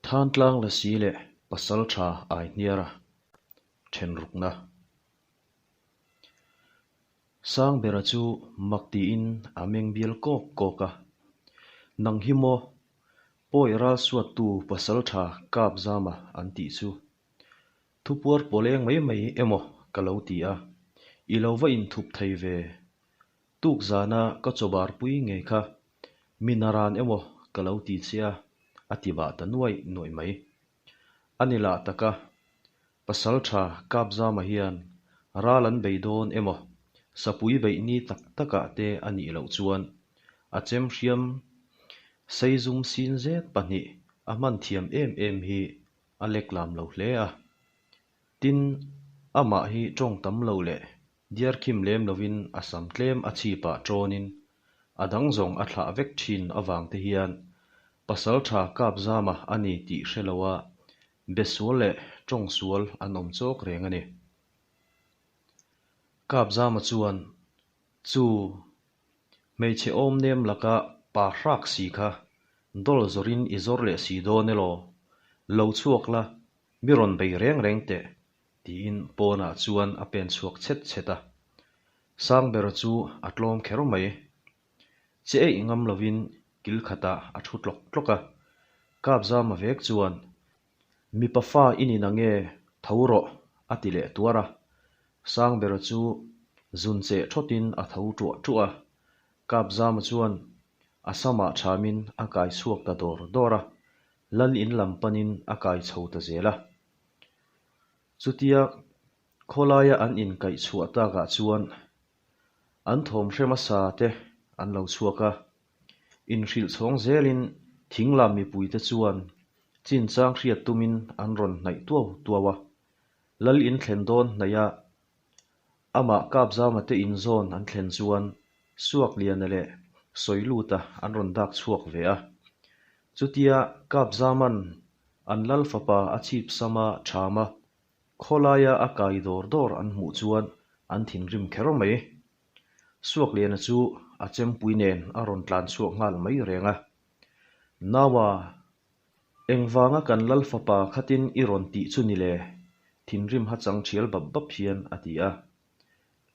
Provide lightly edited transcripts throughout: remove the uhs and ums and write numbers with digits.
Thantlang Lasi leh Pasaltha Aihniara thenrukna. Sangbera chu mak tiin a meng bial kawk kawk a, Nang hi maw pawi ral suattu Pasaltha Kapzama an tih chu? Thupuar pawleng mai mai emaw ka lo ti a, i lo va inthup thei ve. Tuk zana ka chawbar pui ngei kha mi naran emaw ka lo ti che a, a ti bah ta nuai nuai mai. A ni lah taka, Pasaltha Kapzama hian ral an bei dawn emaw, sapui beih ni tak takah te a nih loh chuan a chem hriam seizum sin zet pahnih a hman thiam em em hi a lek lam lo hle a. Tin, amah hi tawng tam lo leh diarkhim lem lovin a sam tlem a chhipah tawnin a dang zawng a thlah vek thin avang te hian Pasaltha Kapzama a ni tih hre loa be sual leh tawng sual an awm chawk reng a ni. Kapzama chuan, Chu, hmeichhe awm nem laka pa hrak si kha dawl zawrin i zawr leh si dawn elaw? Lo chhuak la, mi rawn bei reng reng teh, tiin pawnah chuan a pen chhuak chhet chhet a. Sangbera chu a tlawm kher mai. Che eih ngam lovin kil khatah a thu tlawk tlawk a. Kapzama vek chuan, Mipa fa i ni nange, tho rawh, a ti leh tuar a. Sangbera chu zun cheh thawtin a tho ṭuah ṭuah a. Kapzama chuan a samah ṭhamin a kai chhuak ta dawr dawr a, Lal in lam panin a kai chho ta zel a. Chutia khawlaia an inkaih chhuah takah chuan an thawm hre hmasa te an lo chhuak a, inhrilh chhawng zelin thinglam mipuite chuan chinchang hriat tumin an rawn hnaih tuau tuau a. Lal in thlen dawn hnaih a, amah Kapzama te inzawn an thlen chuan Suakliana leh Sawiluta an rawn dak chhuak ve a. Chutia Kapzaman an lal fapa a chhip sama ṭhama khawlaia a kai dawr dawr an hmuh chuan an thinrim kher mai. Suakliana chu a chempui nen a rawn tlan chhuak nghal mai reng a. Naua, engvanga kan lal fapa khatin i rawn tih chu ni le? Thinrim ha chang ṭhial bap bap hian a ti a.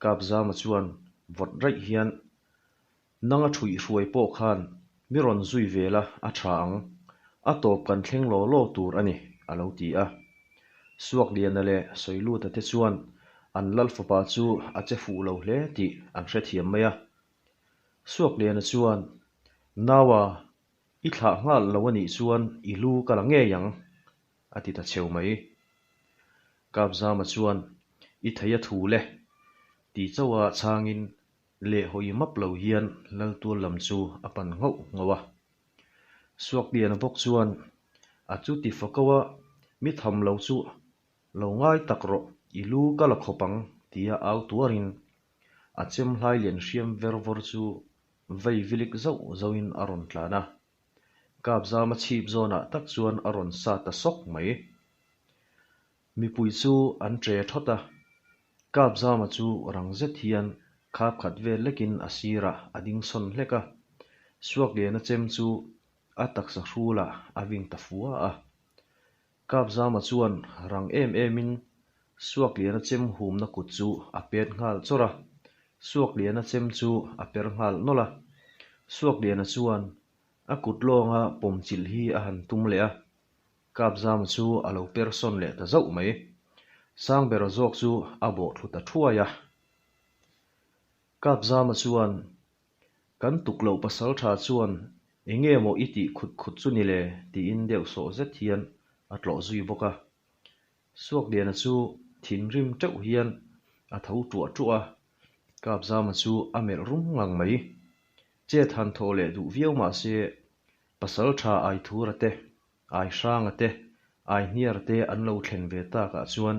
Kapzama chuan vawt raih hian Nanga ṭhuih hruai pawh khan mi rawn zui ve la a ṭha ang, a tawp kan thleng law law tur a ni, a lo ti a. Suakliana leh Sawiluta te chuan an lal fapa chu a che fuh lo hle tih an hrethiam mai a. Suakliana chuan, Naua, i thlah nghal lo a nih chuan i lu ka la ngei ang, a ti ta cheu mai. Kapzama chuan, I thei a thu le, ti chauha chhangin Leh hawi map lo hian Laltual lam chu a pan nghauh nghauh a. Suakliana bawk chuan a chu ti fako a, Mi tham lo chu lo ngai tak rawh, i lu ka la khawp ang, tia au tuarin a chem hlai lian hriam ver vawr chu vei vilik zauh zauhin a rawn tlan a. Kapzama chhip zawnah tak chuan a rawn sa ta sawk mai. Mipui chu an ṭe ṭhawt a, Kapzama chu rang zet hian khap khat vel lekin a sirah a ding sawn hlek a, Suakliana chem chu a taksa hrulah a ving ta fua a. Kapzama chuan rang em emin Suakliana chem humna kut chu a pet nghal chawrh a, Suakliana chem chu a per nghal nawlh a. Suakliana chuan a kut lawnga pawm chilh hi a han tum leh a, Kapzama chu a lo per sawn leh ta zauh mai. Sangbera zawk chu a bawh thlu ta thuai a. Kapzama chuan, Kan tuk loh pasaltha chuan enge maw i tih khut khut chu ni le? tiin deuh sawh zet hian a tlawh zui bawk a. Suakliana chu thinrim teuh hian a tho tuah tuah a, Kapzama chu a melh rum ngang mai. Chet han thawh leh duh viau mah se, Pasaltha Aithura te, Aihranga te, Aihniara te an lo thlen ve takah chuan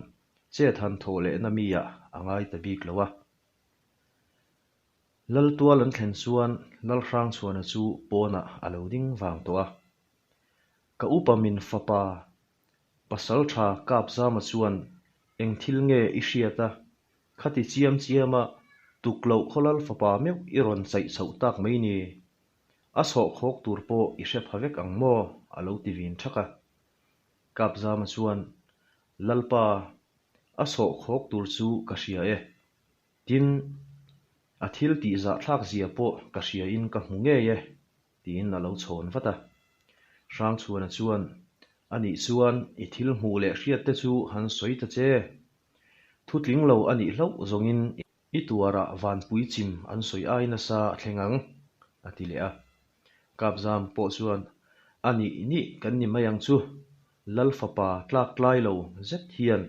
chet han thawh lehna mi ah a ngai ta bik lo a. Laltual an thlen chuan Lalhrangchhuana chu pawnah a lo ding vang tawh a. Ka upa min fapa Pasaltha Kapzama chuan eng thil nge i hriat a, khati chiam chiama tukloh khawlal fapa meuh i rawn chaih chhoh tak mai ni? A sawhkhawk tur pawh i hre pha vek ang maw? a lo ti vin thak a. Kapzama chuan, Lalpa, a sawhkhawk tur chu ka hria e. Tin, a thil tih zahthlak zia pawh ka hriain ka hmu ngei e, tiin a lo chhawn vat a. Hrangchhuana chuan, A nih chuan i thil hmuh leh hriat te chu han sawi ta che. Thu tling lo a nih hlauh zawngin i tuarah vanpui chim an sawi ai nasa a thleng ang, a ti leh a. Kapzam pawh chuan, A nih nih kan ni mai ang chu, Lal fapa tlak tlai lo zet hian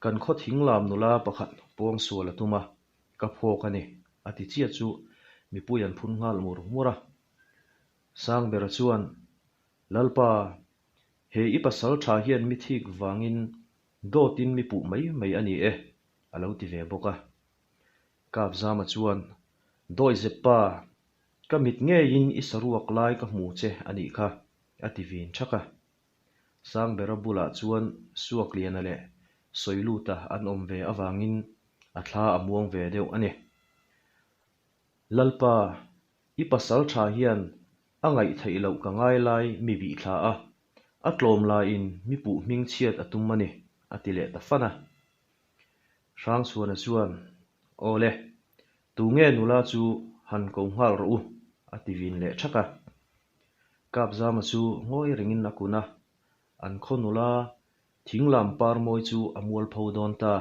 kan khaw thinglam nula pakhat pawngsual a tum a, ka phawk a ni, a ti chiah chu mipui an phun nghal mur mur a. Sangbera chuan, Lalpa, he i pasal tha hian mi thik vangin dawtin mi puh mai mai a ni e, a lo ti ve bawk a. Kapzama chuan, Dawihzep pa, ka mit ngeiin i saruak lai ka hmu che a nih kha, a ti vin thak a. Sangbera bulah chuan Suakliana leh Sawiluta an awm ve avangin a thla a muang ve deuh a ni. Lalpa, i pasal tha hian a ngaih theih loh ka ngai lai mi bih thla a, a tlawm laiin mi puh hming chhiat a tum a ni, a ti leh ta fan a. Hrangchhuana chuan, Aw le, tunge nula chu han ko nghal rawh u, a ti vin leh thak a. Kapzama chu ngawi rengin a kun a, an khaw nula thinglam par mawi chu a mualpho dawn ta.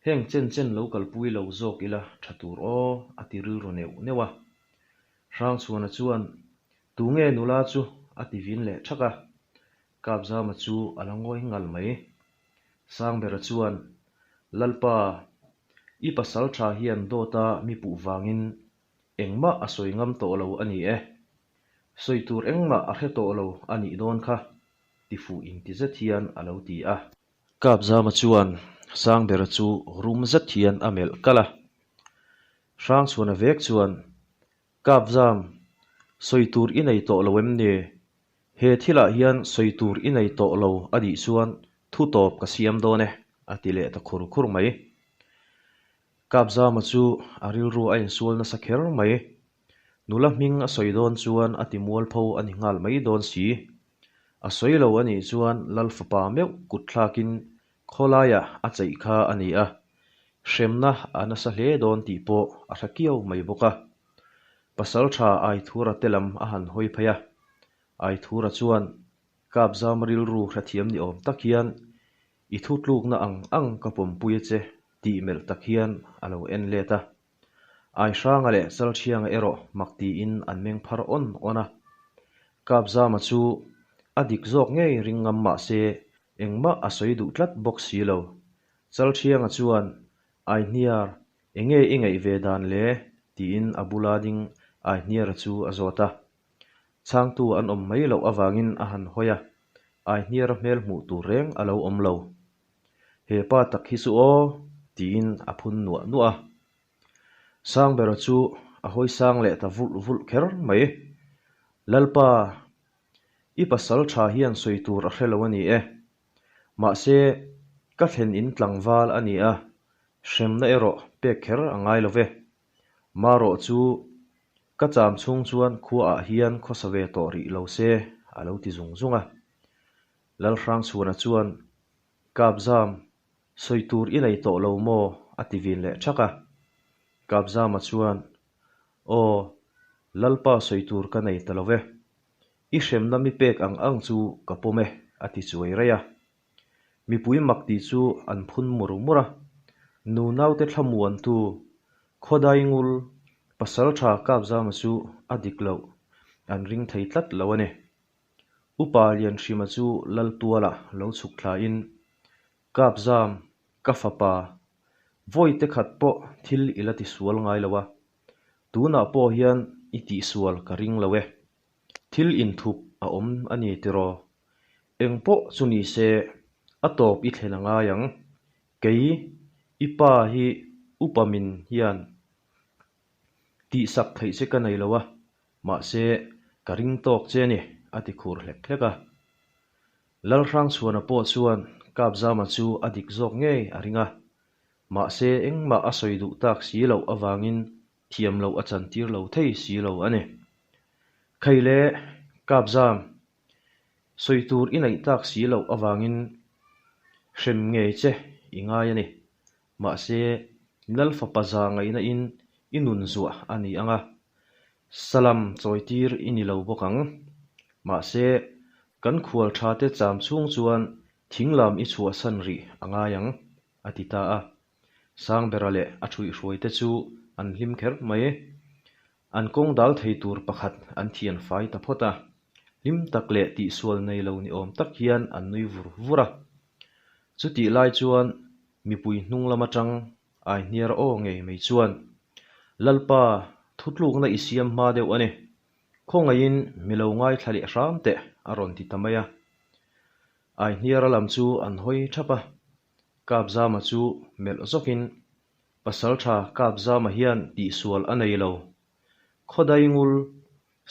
Heng chen chen lo kalpui lo zawk ila tha tur aw, a ti rilru neuh neuh a. Hrangchhuana chuan, Tunge nula chu? a ti vin leh thak a. Kapzama chu a la ngawi ngal mai. Sangbera chuan, Lalpa, i pasal tha hian dawta mi puh vangin engmah a sawi ngam tawh lo a ni e. Sawi tur engmah a hre tawh lo a nih dawn kha, ti fuh inti zet hian a lo ti a. Kapzama chuan Sangbera chu rum zet hian a melh kalh a. Hrangchhuana vek chuan, Kapzam, sawi tur i nei tawh lo em ni? He thilah hian sawi tur i nei tawh lo a nih chuan thu tawp ka siam dawn e, a ti leh ta khur khur mai. Kapzama chu a rilru a insual nasa kher mai. Nula hming a sawi dawn chuan a ti mualpho a ni nghal mai dawn si. A sawi lo a nih chuan Lal fapa meuh kut thlakin khawlaiah a cheih kha a ni a, hremna a nasa hle dawn tih pawh a hre kiau mai bawk a. Pasaltha Aithura te lam a han hawi phei a, Aithura chuan Kapzama rilru hrethiam ni awm tak hian I thu tlukna ang ang ka pawmpui a che tih melh tak hian a lo en let a. Aihranga leh Chalthianga erawh mak tiin an meng phar awn awn a. Kapzama chu a dik zawk ngei ring ngam mah se engmah a sawi duh tlat bawk si lo. Chalthianga chuan, Aihniar, enge i ngaih ve dan le? tiin a bula ding Aihniara chu a zawt a. Chhangtu an awm mai loh avangin a han hawi a, Aihniara hmel hmuh tur reng a lo awm lo. He pa tak hi chu aw, tiin a phun nuah nuah a. Sangbera chu a hawi sang leh ta vulh vulh kher mai. Lalpa, i pasal tha hian sawi tur a hre lo a ni e. Mahse, ka thlen in tlangval a ni a, hremna erawh pek kher a ngai lo ve. Marawh chu ka cham chhung chuan khuaah hian khawsa ve tawh rih lo se, a lo ti zung zung a. Lalhrangchhuana chuan, Kapzam, sawi tur i nei tawh lo maw? a ti vin leh thak a. Kapzama chuan, Aw, Lalpa sawi tur ka nei ta lo ve. I hremna mi pek ang ang chu ka pawm e, a ti chuai raih a. Mipui mak tih chu an phun mur mur a. Nu naute thlamuantu, Khawdai ngul, Pasaltha Kapzama chu a dik loh an ring thei tlat lo a ni. Upa Lianhrima chu Laltuala lo chhuk thlain, Kapzam, ka fapa, vawite khat pawh thil i la tisual ngai lo a, tunah pawh hian i tihsual ka ring lo e. Thil inthup a awm a ni tiraw? Eng pawh chu ni se, a tawp i thlen a ngai ang. Kei, i pa hi upa min hian tihsak theih che ka nei lo a, mahse ka ring tawk che a ni, a ti khur hlek hlek a. Lalhrangchhuana pawh chuan Kapzama chu a dik zawk ngei a ring a, mahse engmah a sawi duh tak si loh avangin thiam loh a chantir lo thei si lo a ni. Khaile, Kapzam! Sawi tur i neih tak si loh avangin hrem ngei che i ngai a ni. Mahse, Lal fapa za ngaihna in i nun zuah a ni ang a, salam chawitir i ni lo bawk ang. Mahse, kan khual tha te cham chhung chuan thing lam i chhuahsan rih a ngai ang, a ti ta a. Sangbera leh a ṭhuihhruai te chu an hlim kher mai. An kawng dal thei tur pakhat an thian fai ta phawt a, hlim tak leh tihsual nei lo ni awm tak hian an nui vur vur a. Chutih lai chuan mipui hnung lam atang Aihniar aw ngei mai chuan, Lalpa, thutlukna i siam hma deuh a ni. Khawngaihin mi lo ngaithla leh hram teh, a rawn ti ta mai a. Aihniara lam chu an hawi thap a, Kapzama chu melh zawkin, Pasaltha Kapzama hian tihsual a nei lo. Khawdai ngul,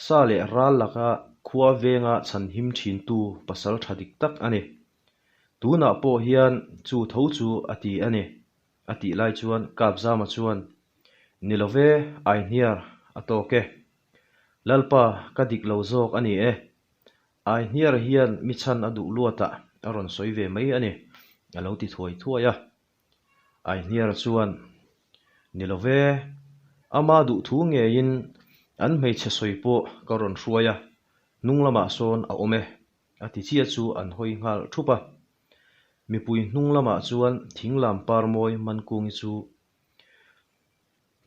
sa leh ral laka khua venga chhanhim thintu pasaltha dik tak a ni. Tunah pawh hian chu tho chu a ti a ni, a tih lai chuan Kapzama chuan, Ni lo ve, Aihniar, a tawk e. Lalpa, ka dik lo zawk a ni e. Aihniar hian mi chhan a duh luatah a rawn sawi ve mai a ni, a lo ti thuai thuai a. Aihniar chuan, Ni lo ve, ama duhthu ngeiin an hmeichhe sawi pawh ka rawn hruai a, hnung lamah sawn a awm e, a ti chiah chu an hawi nghal thup a. Mipui hnung lamah chuan thinglam parmawi Mankungi chu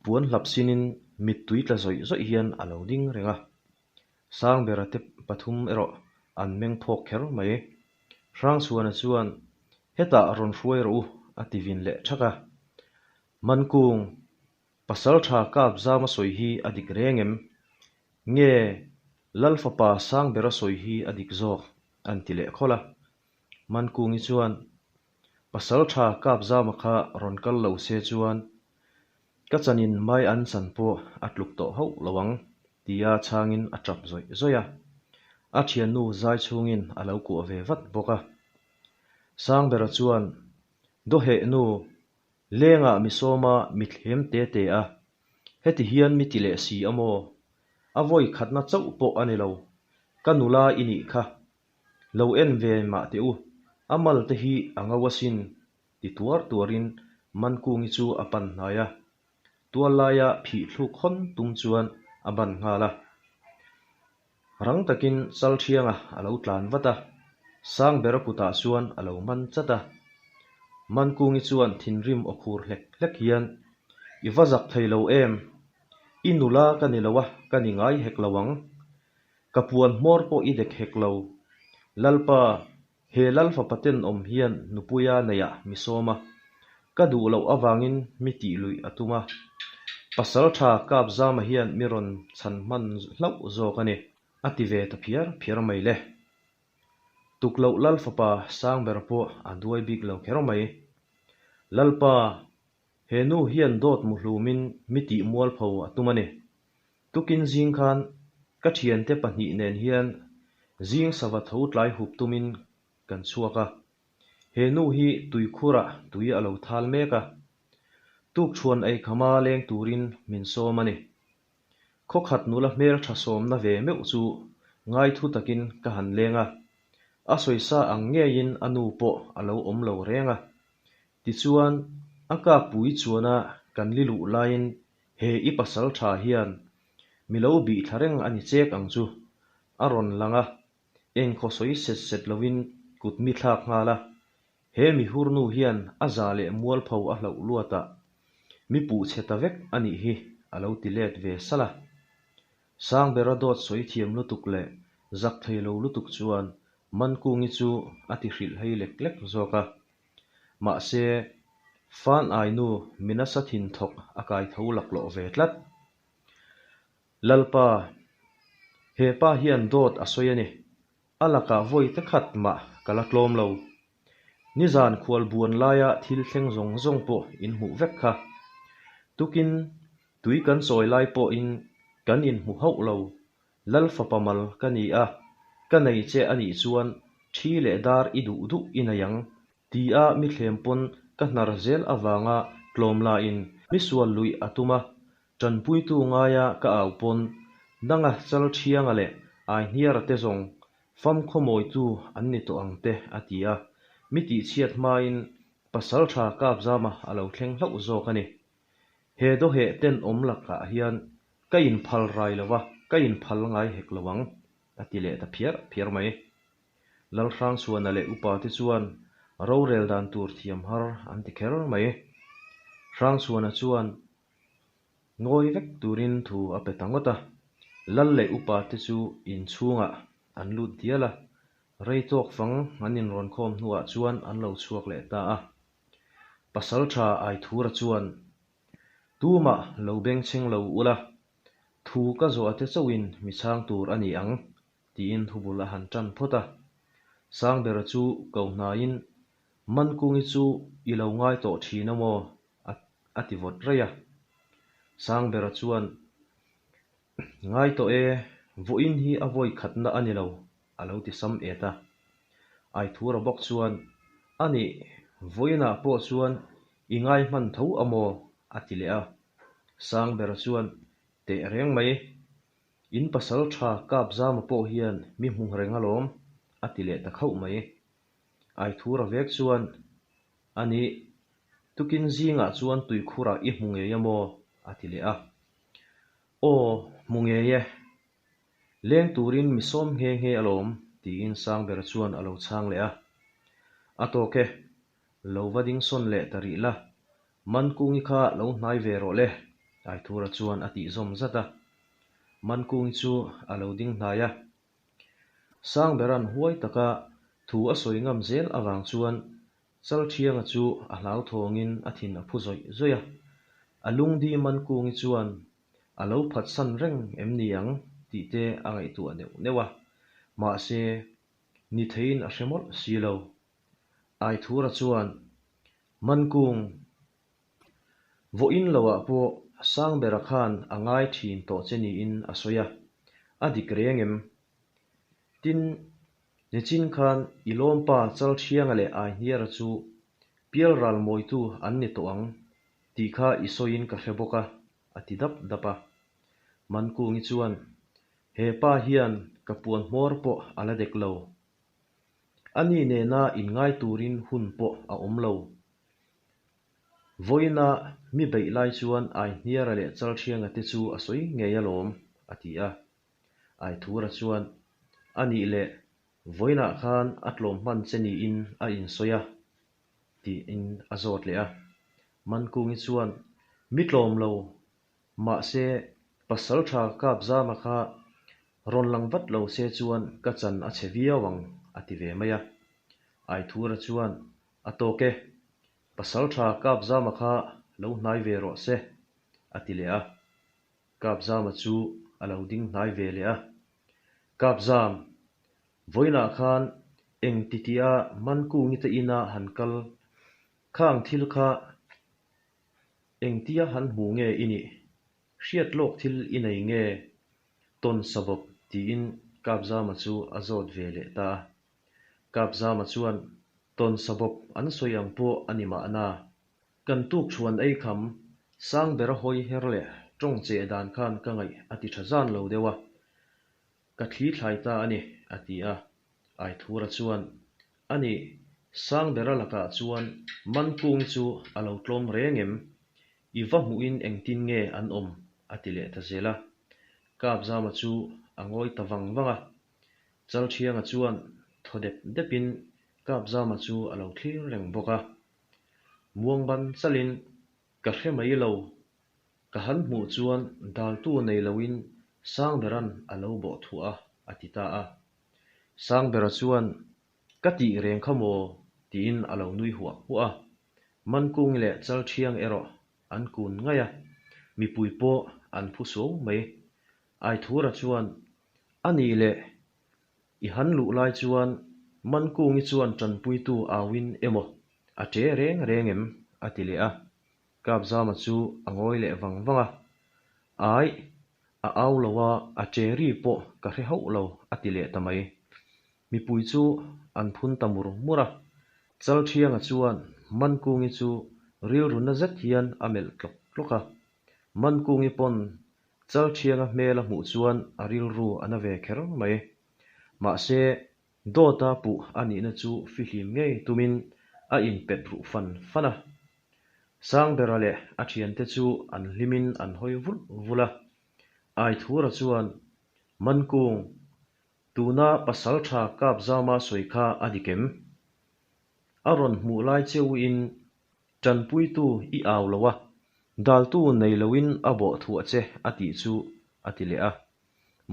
puan hlap sinin mittui tla zawih zawih hian a lo ding reng a. Sangbera te pathum erawh an meng phawk kher mai. Hrangchhuana chuan, Hetah rawn hruai rawh u, a ti vin leh thak a. Mankung, Pasaltha kap zama sawi hi a dik reng em? Nge Lal fapa Sangbera sawi hi a dik zawk? an ti leh khawlh a. Mankungi chuan, Pasaltha kap zama kha rawn kal lo se chuan Ka chanin mai an chan pawh a tluk tawh hauh lo ang, tia chhangin a tap zawih zawih a. A thiannu zai chhungin a lo kuah ve vat bawk a. Sangbera chuan, Dawheh nu, lengah mi sawma mi thlem te te a, heti hian mi ti leh si a maw? A vawi khatna chauh pawh a ni lo, ka nula i nih kha. Lo en ve mah teh u, a mal te hi a ngo asin, Ti tuar tuarin Mankungi chu a pan hnai a, tual laia phih thluk hawn tum chuan a ban nghal a. Rang takin Chalthianga a lo tlan vat a, Sangbera kutah chuan a lo man chat a. Mankungi chuan thinrim aw khur hlek hlek hian, I va zak thei lo em? I nula ka ni lo a, ka ni ngai hek lo ang. Ka puan hmawr pawh i dek hek lo. Lalpa, He Lal fapa tenawm hian nupuia neihah mi sawm a, ka duh loh avangin mi tih luih a tum a. Pasal tha Kapzama hian mi rawn chhan hman hlauh zawk a ni, a ti ve ta phiar phiar mai le. Tukloh Lal fapa Sangber pawh a duai bik lo kher mai. Lalpa, he nu hian dawt mu hlumin mi tih mualpho a tum a ni. Tukin zing khan ka thiante pahnih nen hian zing sava tho tlai hup tumin kan chhuak a, he nu hi tuikhurah tui a lo thal mek a, tukchhuan eikhama leng turin min sawm a ni. Khawkhat nula hmel tha sawmna ve meuh chu ngaithu takin ka han leng a, a sawisa ang ngeiin a nu pawh a lo awm lo reng a. Tichuan, a kakpui chuana kan li luh laiin He i pasal tha hian mi lo bih thla reng a ni chek ang chu, a rawn lang a, engkhaw sawi set set lovin kut mi thlak nghal a, he mi hurnu hian a za leh mualpho a hlauh luat a, mi puh chhe ta vek a nih hi a lo ti let ve salh a. Sangbera dawt sawi thiam lutuk leh zak thei lo lutuk chuan Mankungi chu a ti hrilh hei lek lek zawk a. Mahse, Fan Ainu mi nasa thin thawk a kai tho laklawh ve tlat. Lalpa, he pa hian dawt a sawi a ni. A lakah vawi te khat mah ka la tlawm lo. Nizan khual buan laia thil thleng zawng zawng pawh in hmuh vek kha. Tukin tui kan chawi lai pawhin kan inhmu hauh lo. Lal fapa mal ka ni a, ka nei che a nih chuan thi leh dar i duh duh i nei ang, ti a mi thlem pawn ka hnar zel avanga tlawm lain mi sual luih a tum a, tanpuitu ngaia ka au pawn nanga chal thianga leh aihniara te zawng. Famkhawmawitu an ni tawh ang te a ti a, mi tihchhiat hmain Pasalṭha Kapzama a lo thleng hlauh zawk a ni. He dawheh tenawm lakah hian ka inphal rai lo a, ka inphal ngai hek lo ang, a ti leh ta phiar phiar mai. Lalhrangchhuana leh upa te chuan rorel dan tur thiam har an ti kher mai. Hrangchhuana chuan ngawi vek turin thu a pe ta ngawt a, Lal leh upa te chu inchhungah an lut dial a, rei tawk fang an inrawn khawm hnuah chuan an lo chhuak leh ta a. Pasalṭha Aithura chuan, Tumah lo bengchheng lo ula, thu ka zawh te chauhin mi chhang tur a ni ang, tiin thubul a han ṭan phawt a. Sangbera chu ko hnaiin, Mankungi chu i lo ngai tawh ṭhin a maw? a ti vawt raih a. Sangbera chuan, Ngai tawh e, vawiin hi a vawi khatna a ni lo, a lo ti sam et a. Aithura bawk chuan, A nih, vawiinah pawh chuan i ngai hman tho a maw? a ti leh a. Sangbera chuan, Teh reng mai, in pasal tha kap zama pawh hian mi hmu reng alawm, a ti leh ta khauh mai. Aithura vek chuan, A nih, tukin zingah chuan tuikhurah i hmu ngei a maw? a ti leh a. Aw, hmu ngei e. Leng turin mi sawm nghe nghe alawm, tiin Sangbera chuan a lo chhang leh a. A tawk e, lo va ding sawn leh ta rih la, Mankungi kha lo hnai ve rawh le, Aithura chuan a tih zawm zat a. Mankungi chu a lo ding hnai a. Sangbera'n huai taka thu a sawi ngam zel avang chuan Chalthianga chu a hlauthawngin a thin a phu zawih zawih a, a lungdi Mankungi chuan a lo phatsan reng em ni ang tih te a ngaihtuah neuh neuh a, mahse, ni theiin a hre mawlh si lo. Aithura chuan, Mankung, vawiin loah pawh Sangbera khan a ngai thin tawh che niin a sawi a, a dik reng em? Tin, nichin khan i lawmpa Chalthianga leh Aihniara chu pialral mawitu an ni tawh ang tih kha i sawiin ka hre bawk a, a ti dap dap a. Mankungi chuan, He pa hian ka puan hmawr pawh a la dek lo. Ani nena inngai turin hun pawh a awm lo. Vawiina mi beih lai chuan Aihniara leh Chalthianga te chu a sawi ngei alawm, a ti a. Aithura chuan, A nih leh, vawiinah khan a tlawm hman che niin a insawi a, tiin a zawt leh a. Mankungi chuan, Mi tlawm lo, mahse Pasalṭha Kapzama kha rawn lang vat lo se chuan ka chan a chhe viau ang, a ti ve mai a. Aithura chuan, A tawk e, Pasalṭha Kapzama kha lo hnai ve rawh se, a ti leh a. Kapzama chu a lo ding hnai ve leh a. Kapzam, vawiinah khan eng titiah Mankungi te ina han kal khang thil kha engtia han hmu nge i nih? Hriat lawk thil i nei nge? Tawn sabawp tiin Kapzama chu a zawt ve leh ta a. Kapzama chuan tawn sabawp an sawi ang pawh a ni mahna. Kan tukṭhuan ei kham, Sangbera hawi her leh ṭawng cheh dan khan ka ngaih a ti ṭha zan lo deuh a, ka thli thlai ta a ni, a ti a. Aithura chuan, A nih, Sangbera lakah chuan Mankung chu a lo tlawm reng em? I va hmuhin engtin nge an awm? a ti leh ta zel a. Kapzama chu a ngawi ta vang vang a. Chalṭhianga chuan thaw dep depin Kapzama chu a lo thlir reng bawk a. Muangban chalin ka hre mai lo, ka han hmuh chuan daltu nei loin Sangbera'n a lo bawh thuah a, a ti ta a. Sangbera chuan, Ka tih reng kha maw? tiin a lo nui huah huah a. Mankung leh Chalṭhiang erawh an kun ngaih a, mipui pawh an phu suau mai. Aithura chuan, A nih leh I han luh lai chuan Mankungi chuan tanpuitu auin emaw a ṭe reng reng em? a ti leh a. Kapzama chu a ngawi leh vang vang a. Aih, a au lo a, a ṭe ri pawh ka hre hauh lo a ti leh ta mai. Mipui chu an phun ta mur mur a. Chalṭhianga chuan Mankungi chu rilru na zet hian a melh tlawk tlawk a. Mankungi pawn Chalṭhianga hmel a hmuh chuan a rilru a na ve kher mai. Mahse. Dawta puh a nihna chu fihlim ngei tumin a inpet ruh fan fan a. Sangbera leh a thiante chu an hlimin an hawi vulh vulh a. Aithura chuan, Mankung, tuna pasaltha Kapzama sawi kha a dik em? A rawn hmuh lai cheuhin tanpuitu i au lo a, daltu nei loin a bawh thuah che a tih chu a ti leh a.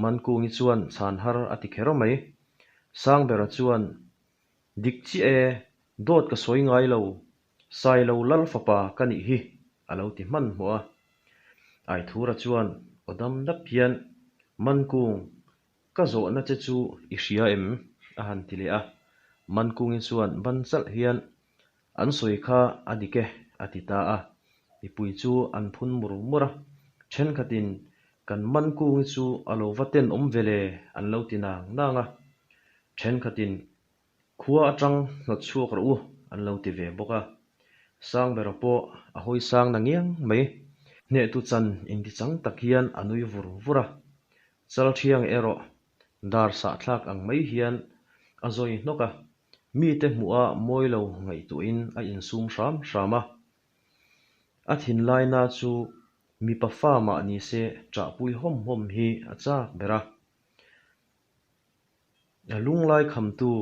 Mankungi chuan chhan har a ti kher mai. Sangbera chuan, Dik chiah e, dawt ka sawi ngai lo, Sailo lal fapa ka nih hi, a lo ti hmanhmawh a. Aithura chuan aw dam dap hian, Mankung, ka zawhna che chu i hria em? a han ti leh a. Mankungi chuan ban chalh hian, An sawi kha a dik e, a ti ta a. Mipui chu an phun mur mur a, thenkhatin kan Mankungi chu a lo va tenawm ve le an lo ti nang nang a. Thenkhatin Khua atang hnawt chhuak rawh u an lo ti ve bawk a. Sangbera pawh a hawi sang na ngiang mai. Hnehtu chan intichang tak hian a nui vur vur a. Chalthiang erawh dar sahthlak ang mai hian a zawi hnawk a. Mite hmuha mawi lo ngaihtuahin a insum hram hram a. A thinlaina chu mipa fa mah nise ṭahpui hawm hawm hi a chak ber a. A lunglai khamtu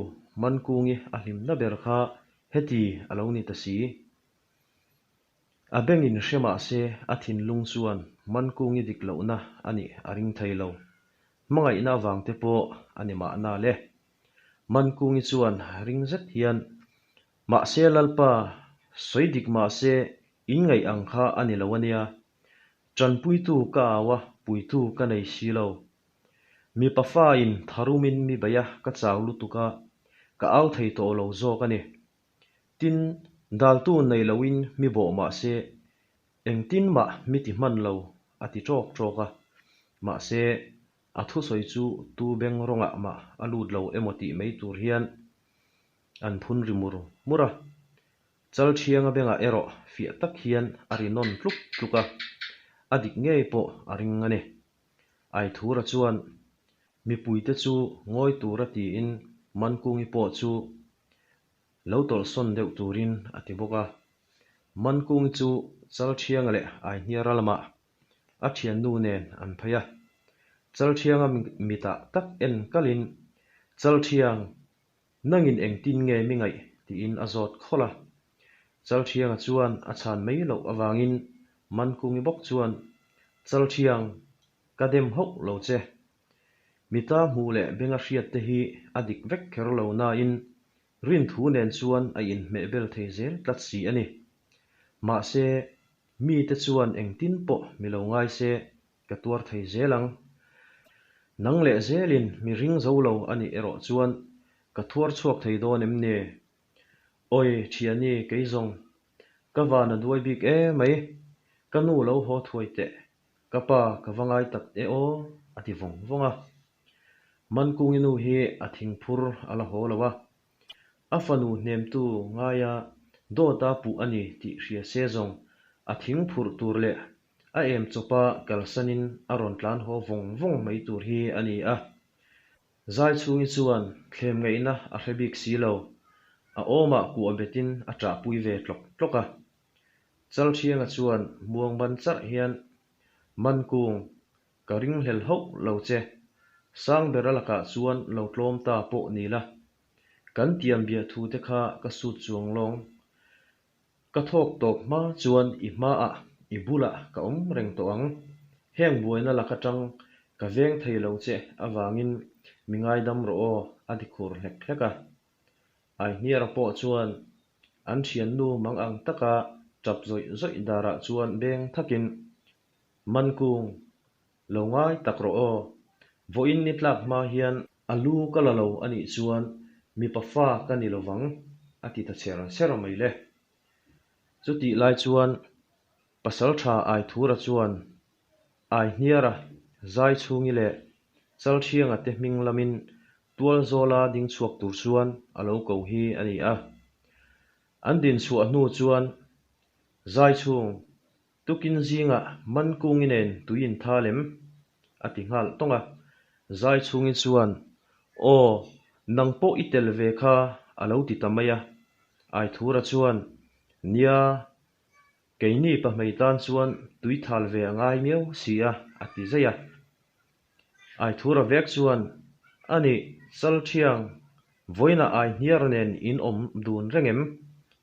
Mankungi a hlimna ber kha heti a lo ni ta si. A bengin hre mah se a thinlung chuan Mankungi dik lohna a nih a ring thei lo. Hmangaihna avang te pawh a ni mahna le. Mankungi chuan ring zet hian, Mahse Lalpa, sawi dik mah se in ngaih ang kha a ni lo a nia. Tanpuitu ka au a, puitu ka nei si lo. Mipa fain tharumin mi bei a ka chau lutuk a, ka au thei tawh lo zawk a ni. Tin, daltu nei loin mi bawh mah se, engtin mah mi ti hman lo, a ti ṭawk ṭawk a. Mahse, a thusawi chu tu beng rawngah mah a lut lo emaw tih mai tur hian an phun ri mur mur a. Chalthianga bengah erawh fiah tak hian a ri nawn tluk tluk a, a dik ngei pawh a ring a ni. Aithura chuan mipuite chu ngawi tura tiin Mankungi pawh chu lo tawlhsawn deuh turin a ti bawk a. Mankungi chu Chalthianga leh Aihniara lamah a thiannu nen an phei a. Chalthianga mitah tak en kalin, Chalthiang, Nangin engtin nge mi ngaih? tiin a zawt khawlh a. Chalthianga chuan a chhan mai loh avangin Mankungi bawk chuan, Chalthiang, ka dem hauh lo che. Mita hmuh leh benga hriat te hi a dik vek kher lo nain rinthu nen chuan a inhmeh bel thei zel tlat si a ni. Mahse, mite chuan engtin pawh mi lo ngai se ka tuar thei zel ang. Nang leh zelin mi ring zo lo a nih erawh chuan ka thuar chhuak thei dawn em ni? Awi, thiani, kei zawng, ka van a duai bik e mai, ka nu lo haw thuai teh, ka pa ka va ngai tak e aw, a ti vawng vawng a. Mankungi nu hi a thingphur a la haw lo a, a fanu hnemtu ngaia dawta puh a ni tih hria se zawng a thingphurh tur leh A em chawpa kalsanin a rawn tlan haw vawng vawng mai tur hi a ni a. Zai chhungi chuan thlem ngaihna a hre bik si lo. A awmah kuah betin a ṭahpui ve tlawk tlawk a. Chalthianga chuan muang ban charh hian, Mankung, ka ringhlel hauh lo che. Sangbera lakah chuan lo tlawm ta pawh ni la. Kan tiam biah thu te kha ka sut chuang lawng. Ka thawk tawp hma chuan i hmaah, i bulah ka awm reng tawh ang. Heng buaina lak atang ka veng thei lo che avangin mi ngaidam rawh aw, a ti khur hlek hlek a. Aihniara pawh chuan an thiannu mang ang taka tap zawih zawih darah chuan beng thakin, Mankung, lo ngai tak rawh aw. Vawiin ni tlak hma hian a lu ka la lo a nih chuan mipa fa ka ni lovang, a ti ta cher cher mai le. Chutih lai chuan Pasaltha Aithura chuan Aihniara, Zaichhungi leh Chalthianga te hming lamin Tualzawla ding chhuak tur chuan a lo ko hi a ni a. An din chhuah hnu chuan Zaichhung Tukin zingah Mankungi nen tui in tha lem? a ti nghal tawng a. Zai chhungin chuan, Aw, Nang pawh i tel ve kha, a lo ti ta mai a. Aithura chuan, Nia, keini pahmei tan chuan tui thal ve a ngai miau si a, a ti zaih a. Aithura vek chuan, A nih, Chalthiang, vawiinah Aihniar nen in awm dun reng em?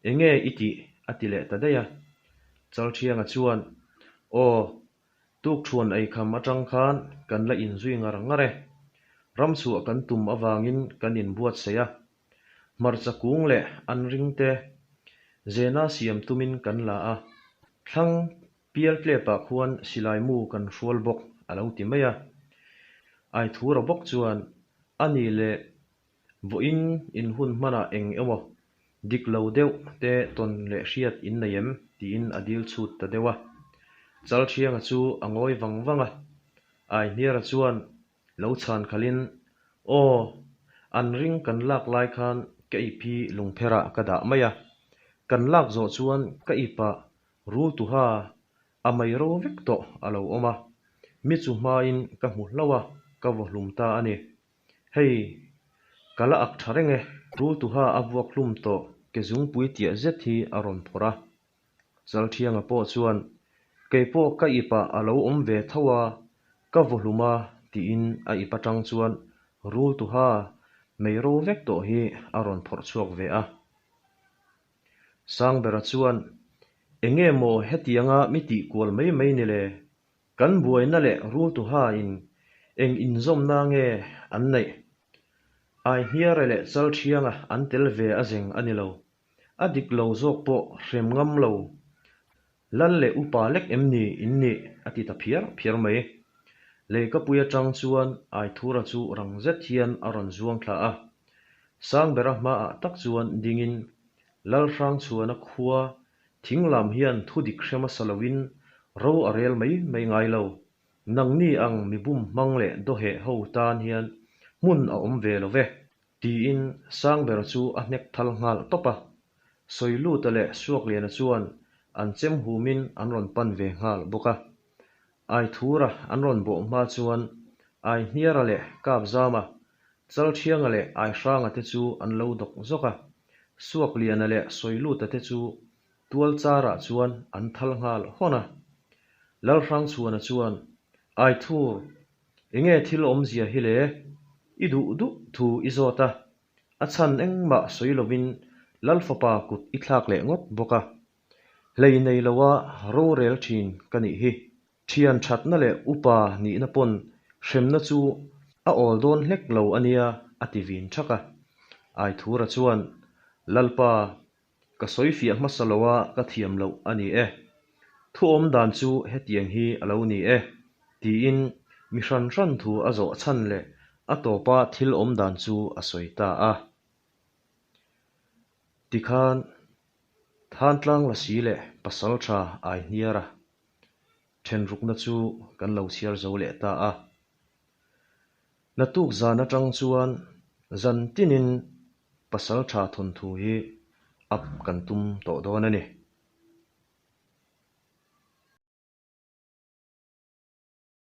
Enge i tih? a ti leh ta daih a. Chalthianga chuan, Aw, Tukṭhuan eikham aṭang khan kan la inzui ngar ngar e. Ramchhuah kan tum avangin kan inbuatsaih a. Hmarcha kung leh an ring te zena siam tumin kan la a. Thlang pial tlepah khuan silai mu kan hrual bawk a lo ti mai a. Aithura bawk chuan a ni leh Vawiin in hun hmanah eng emaw dik lo deuh te tawn leh hriat in nei em? tiin a dil chhut ta deuh a. Chalthianga chu a ngawi vang vang a, Aihniara chuan lo chhan khalhin, Aw, an ring kan lak lai khan ka ip hi lungpherah ka dah mai a, kan lak zawh chuan ka ipah rul tuha a mei ro vek tawh a lo awm a, mi chu hmain ka hmu hlauh a, ka vaw hlum ta a ni. Hei, ka la ak tha reng e. Rultuha a vuak hlum tawh ke zungpui tiah zet hi a rawn phawrh a. Chalthianga pawh chuan, Kei pawh ka ipah a lo awm ve tho a, ka vaw hlum a, tiin a ip atang chuan Rultuha mei ro vek tawh hi a rawn phawrh chhuak ve a. Sangbera chuan, Enge maw hetianga mi tih kual mai mai ni le? Kan buaina leh Rultuha in eng inzawmna nge an neih? Aihniare leh Chalthianga an tel ve a zeng a ni lo. A dik lo zawk pawh hrem ngam lo. Lal leh upa lek em ni in nih? a ti ta phiar phiar mai. Leikapui atang chuan Aithura chu rang zet hian a rawn zuang thla a. Sangbera hmaah tak chuan dingin Lalhrangchhuana khua Thing lam hian thu dik hre hmasa loin ro a rel mai mai ngai lo. Nangni ang mi bum hmang leh dawheh ho tan hian hmun a awm ve lo ve, tiin Sangbera chu a hnek thal nghal tawp a. Sawiluta leh Suakliana chuan an chem humin an rawn pan ve nghal bawk a. Aithura an rawn bawh hma chuan Aihniara leh Kapzama Chalthianga leh Aihranga te chu an lo dawk zawk a, Suakliana leh Sawiluta te chu tual charah chuan an thal nghal hawn a. Lalhrangchhuana chuan, Aithur, enge thil awmzia hi le? I duh duh thu i zawt a, a chhan engmah sawi lovin Lalfapa kut i thlak leh ngawt bawk a. Hlei nei loa rorel thin ka nih hi. Thian thatna leh upa nihna pawn hremna chu a awl dawn hlek lo a nia a ti vin thak a. Aithura chuan, Lalpa, ka sawi fiah hmasa lo a ka thiam loh a ni e. Thu awm dan chu hetiang hi a lo ni e, tiin mi hran hran thu a zawh chhan leh a tawpa thil awm dan chu a sawi ta a. Tikhan, Thantlang Lasi leh Pasaltha Aihniara Thenrukna chu kan lo chhiar zo leh ta a. Natuk zan atang chuan zan tinin pasal tha thawnthu hi up kan tum tawh dawn a ni.